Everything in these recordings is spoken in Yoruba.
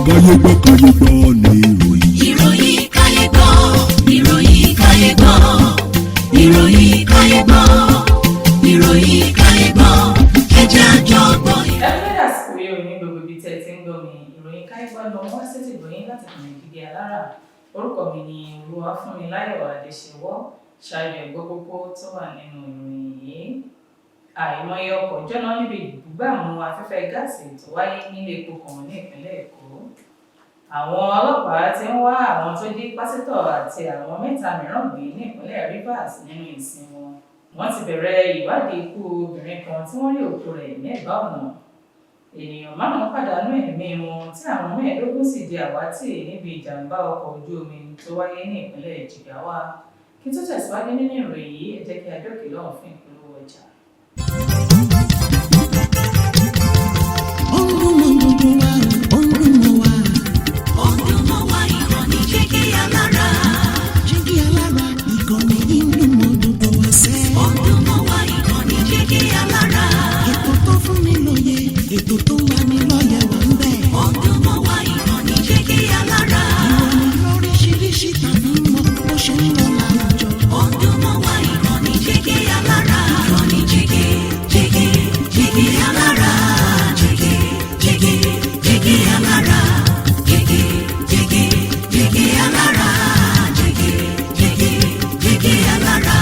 Káyé gbọ́, káyé gbọ́ ní ìròyìn. Ìròyìn káyé gbọ́, ìròyìn káyé gbọ́, ìròyìn káyé gbọ́, ìròyìn káyé gbọ́, ẹ jẹ́ a jọ gbọ́. Ẹ fẹ́ àsìkò yìí ò ní gbogbo ibi tẹ́ ẹ ti ń gbọ́ mi. Ìròyìn káyé lọ wá sétí ìgbọ̀nyín láti kàn gidi alára. Orúkọ mi ni Olúwafúnmiláyọ̀ Adéṣewọ́. Ṣáájú, ẹ̀gbọ́ kókó tó wà nínú ìròyìn yìí. Àìmọye ọkọ̀ jóná níbi ìbúgbàmù afẹ́fẹ́ gáàsì tó wáyé nílé epo kan ní ìpínlẹ̀ Èkó. Àwọn ọlọ́pàá ti ń wá àwọn tó jí pásítọ̀ àti àwọn mẹ́ta mìíràn gbé ní ìpínlẹ̀ Rivers nínú ìsìn wọn. Wọ́n ti bẹ̀rẹ̀ ìwádìí ikú obìnrin kan tí wọ́n rí òkú rẹ̀ ní ẹ̀bá ọ̀nà. Ènìyàn márùn-ún pàdánù ẹ̀mí wọn, tí àwọn 15 sì di àwátì níbi ìjàmbá ọkọ̀ ojú omi tó wáyé ní ìpínlẹ̀ Jigawa. Kí tó tẹ̀síwájú nínú ìròyìn yìí, ẹ jẹ́ kí a dókè lọ́hùn fún ìpolówó ọjà. Ó ń dún mọ́ gbogbo wa, ó ń dún mọ́ wa. Ó ń dún mọ́ wa, ìkànnì Jígí Alára. Jígí Alára, ìkànnì yìí ń dún mọ́ gbogbo wa sẹ́. Ó ń dún mọ́ wa, ìkànnì Jígí Alára. Ètò tó fún ni lóye, ètò tó ń lani lọ́yẹ̀ wà ń bẹ̀. Ó ń dún mọ́ wa, ìkànnì Jígí Alára. Ìròyìn lóríṣiríṣi tàbí mọ́ bó ṣe ń lọ láwùjọ. Ó ń dún mọ́ wa, ìkànnì Jígí Alára. Ìkànnì Jígí, Jígí, Jígí Alára. Jígí, Jígí, Jígí Alára. Jígí, Jígí, Jígí Alára. Jígí, Jígí, Jígí Alára.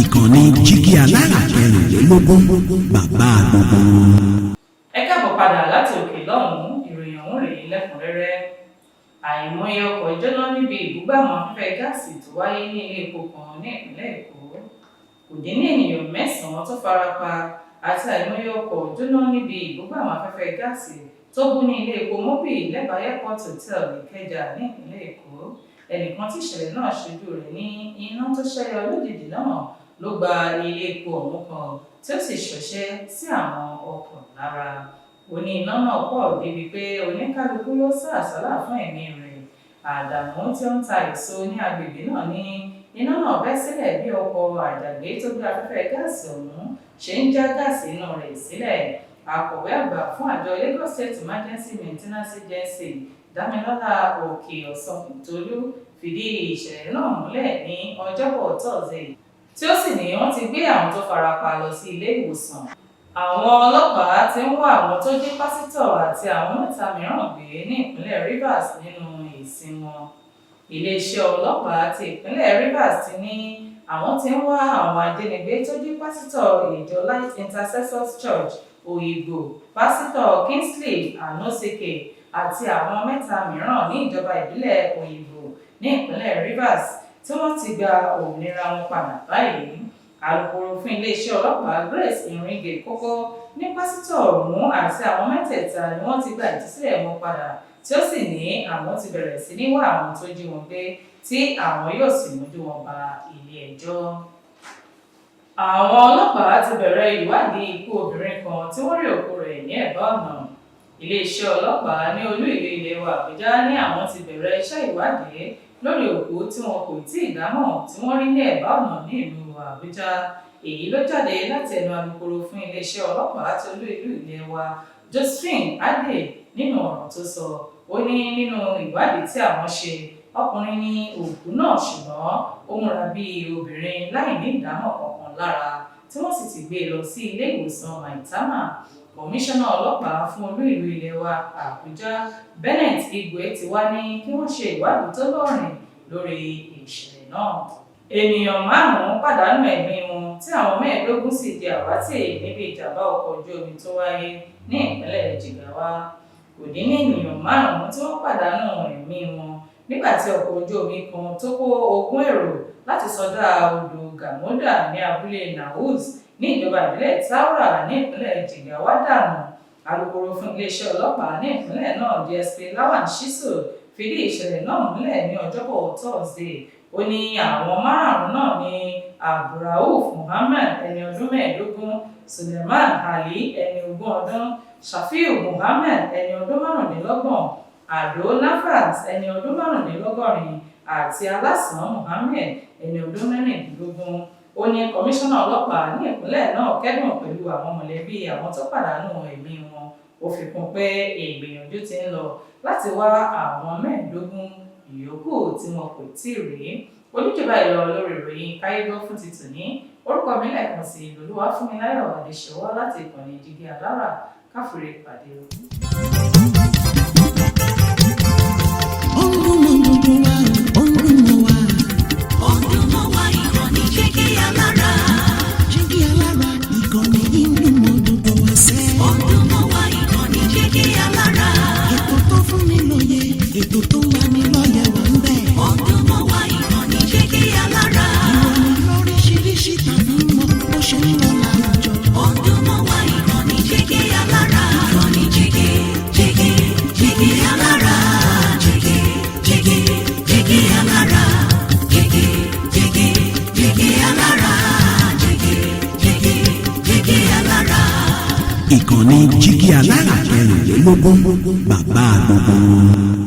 Ìkànnì Jígí Alára 24, bàbá gbogbo wọn. Ẹ káàbọ̀ padà láti òkè lọ́hùn-ún. Ìròyìn ọ̀hún rèé lẹ́kùnrẹ́rẹ́. Àìmọye ọkọ̀ jóná níbi ìbúgbàmù afẹ́fẹ́ gáàsì tó wáyé ní ilé epo kan ní ìpínlẹ̀ Èkó. Kò dín ní ènìyàn mẹ́sàn-án tó farapa àti àìmọye ọkọ̀ jóná níbi ìbúgbàmù afẹ́fẹ́ gáàsì tó bú ní ilé epo Mobil lẹ́bàá Airport Hotel, Ìkẹjà, ní ìpínlẹ̀ Èkó. Ẹnìkan tí ìṣẹ̀lẹ̀ náà ṣojú rẹ̀ ní iná tó ṣẹ́yọ lójijì náà ló gba ilé epo ọ̀hún kan, tí ó sì ṣọṣẹ́ sí àwọn ọkọ̀ lára. Ó ní iná náà pọ̀ débi pé oníkálukú ló sá àsálà fún ẹ̀mí rẹ̀. Àdàmú tí ó ń ta èso ní agbègbè náà ní iná náà bẹ́ sílẹ̀ bí ọkọ̀ àjàgbé tó gbé afẹ́fẹ́ gáàsì ọ̀hún ṣe ń já gáàsì inú rẹ̀ sílẹ̀. Akọ̀wé àgbà fún àjọ Lagos State Emergency Maintenance Agency, Dámilọ́lá Òkè Ọ̀sán-Tolú, fìdí ìṣẹ̀lẹ̀ náà múlẹ̀ ní Ọjọ́bọ̀ Thursday, tí ó sì ní wọ́n ti gbé àwọn tó farapa lọ sí ilé ìwòsàn. Àwọn ọlọ́pàá ti ń wá àwọn tó jí pásítọ̀ àti àwọn mẹ́ta mìíràn gbé ní ìpínlẹ̀ Rivers nínú ìsìn wọn. Iléeṣẹ́ ọlọ́pàá ti ìpínlẹ̀ Rivers ti ní àwọn tí ń wá àwọn ajínigbé tó jí pásítọ̀ ìjọ Light Intercessors Church, Òyìnbó, Pásítọ̀ Kingsley Anosike, àti àwọn mẹ́ta mìíràn ní ìjọba ìbílẹ̀ Òyìnbó ní ìpínlẹ̀ Rivers, tí wọ́n ti gba òmìnira wọn padà báyìí. Alūkkóró fún iléeṣẹ́ ọlọ́pàá, Grace Iringe Koko, ní pásítọ̀ ọ̀hún àti àwọn mẹ́tẹ̀ẹ̀ta ni wọ́n ti gba ìtúsílẹ̀ wọn padà, tí ó sì ní àwọn ti bẹ̀rẹ̀ sí ní wá àwọn tó jí wọn gbé, tí àwọn yóò sì mójú wọn ba ilé ẹjọ́. Àwọn ọlọ́pàá ti bẹ̀rẹ̀ ìwádìí ikú obìnrin kan tí wọ́n rí òkú rẹ̀ ní ẹ̀bá ọ̀nà. Iléeṣẹ́ ọlọ́pàá ní olú ìlú ilé wa Àbújá ní àwọn ti bẹ̀rẹ̀ iṣẹ́ ìwádìí lórí òkú tí wọn kò tí ì dámọ̀ tí wọ́n rí ní ẹ̀bá ọ̀nà ní ìlú Àbújá. Èyí ló jáde láti ẹnu alūkkóró fún iléeṣẹ́ ọlọ́pàá tí olú ìlú ilé wa, Josephine Adeh. Nínú ọ̀rọ̀ tó sọ, ó ní nínú ìwádìí tí àwọn ṣe, ọkùnrin ní òkú náà, ṣùgbọ́n ó múra bíi obìnrin láì ní ìdámọ̀ kankan lára, tí wọ́n sì ti gbé e lọ sí ilé ìwòsàn Maitama. Kọmíṣánná ọlọ́pàá fún olú ìlú ilé wa Àbújá, Bennett Igwe, ti wá ní kí wọ́n ṣe ìwádìí tó lọ́rìn lórí ìṣẹ̀lẹ̀ náà. Ènìyàn márùn-ún pàdánù ẹ̀mí wọn, tí àwọn 15 sì di àwátì níbi ìjàmbá ọkọ̀ ojú omi tó wáyé ní ìpínlẹ̀ Jigawa. Kò dín ní ènìyàn márùn-ún tí wọ́n pàdánù ẹ̀mí wọn nígbà tí ọkọ̀ ojú omi kan tó kó 20 èrò láti sọdá odò Gamoda ní abúlé Naus ní ìjọba ìbílẹ̀ Taura ní ìpínlẹ̀ Jigawa dànù. Alūkkóró fún iléeṣẹ́ ọlọ́pàá ní ìpínlẹ̀ náà, DSP Lawan Shisu, fìdí ìṣẹ̀lẹ̀ náà múlẹ̀ ní Ọjọ́bọ̀ Thursday. Ó ní àwọn márààrún náà ní Abdulrauf Muhammed, ẹni ọdún 15, Suleiman Ali, ẹni 20 ọdún, Shafiu Muhammed, ẹni ọdún 25, Ado Nafat, ẹni ọdún 85, àti Alásàn Muhammed, ẹni ọdún 16. Ó ní kọmíṣánná ọlọ́pàá ní ìpínlẹ̀ náà kẹ́dùn pẹ̀lú àwọn mọ̀lẹ́bí àwọn tó pàdánù ẹ̀mí wọn. Ó fi kún pé ìgbìyànjú ti ń lọ láti wá àwọn 15 ìyókù tí wọn kò tíì rí. Oníjọba ìlọ lórí ìròyìn Káyégbọ́ fún ti tòní. Orúkọ mi lẹ́ẹ̀kan sí, Olúwafúnmiláyọ̀ Adéṣọwọ́, láti ìkànnì Jígí Alára. Káfíńrè pàdé o. Ó ń dùn mọ́ gbogbo wa, ó ń dùn mọ́ wa. Ó ń dùn mọ́ wa, ìkànnì Jígí Alára. Jígí Alára, ìkànnì yìí ń dùn mọ́ gbogbo wa sẹ́. Ó ń dùn mọ́ wa, ìkànnì Jígí Alára. Ètò tó fún ni lóye, ètò tó ń lani lọ́yẹ̀ wà ń bẹ̀. Ó ń dùn mọ́ wa, ìkànnì Jígí Alára. Ìròyìn lóríṣiríṣi tàbí mọ bó ṣe ń lọ láwùjọ. Ó ń dùn mọ́ wa, ìkànnì Jígí Alára. Ìkànnì Jígí, Jígí, Jígí Alára. Jígí, Jígí, Jígí Alára. Jígí, Jígí, Jígí Alára. Jígí, Jígí, Jígí Alára. Ìkànnì Jígí Alára 24, bàbá gbogbo wọn.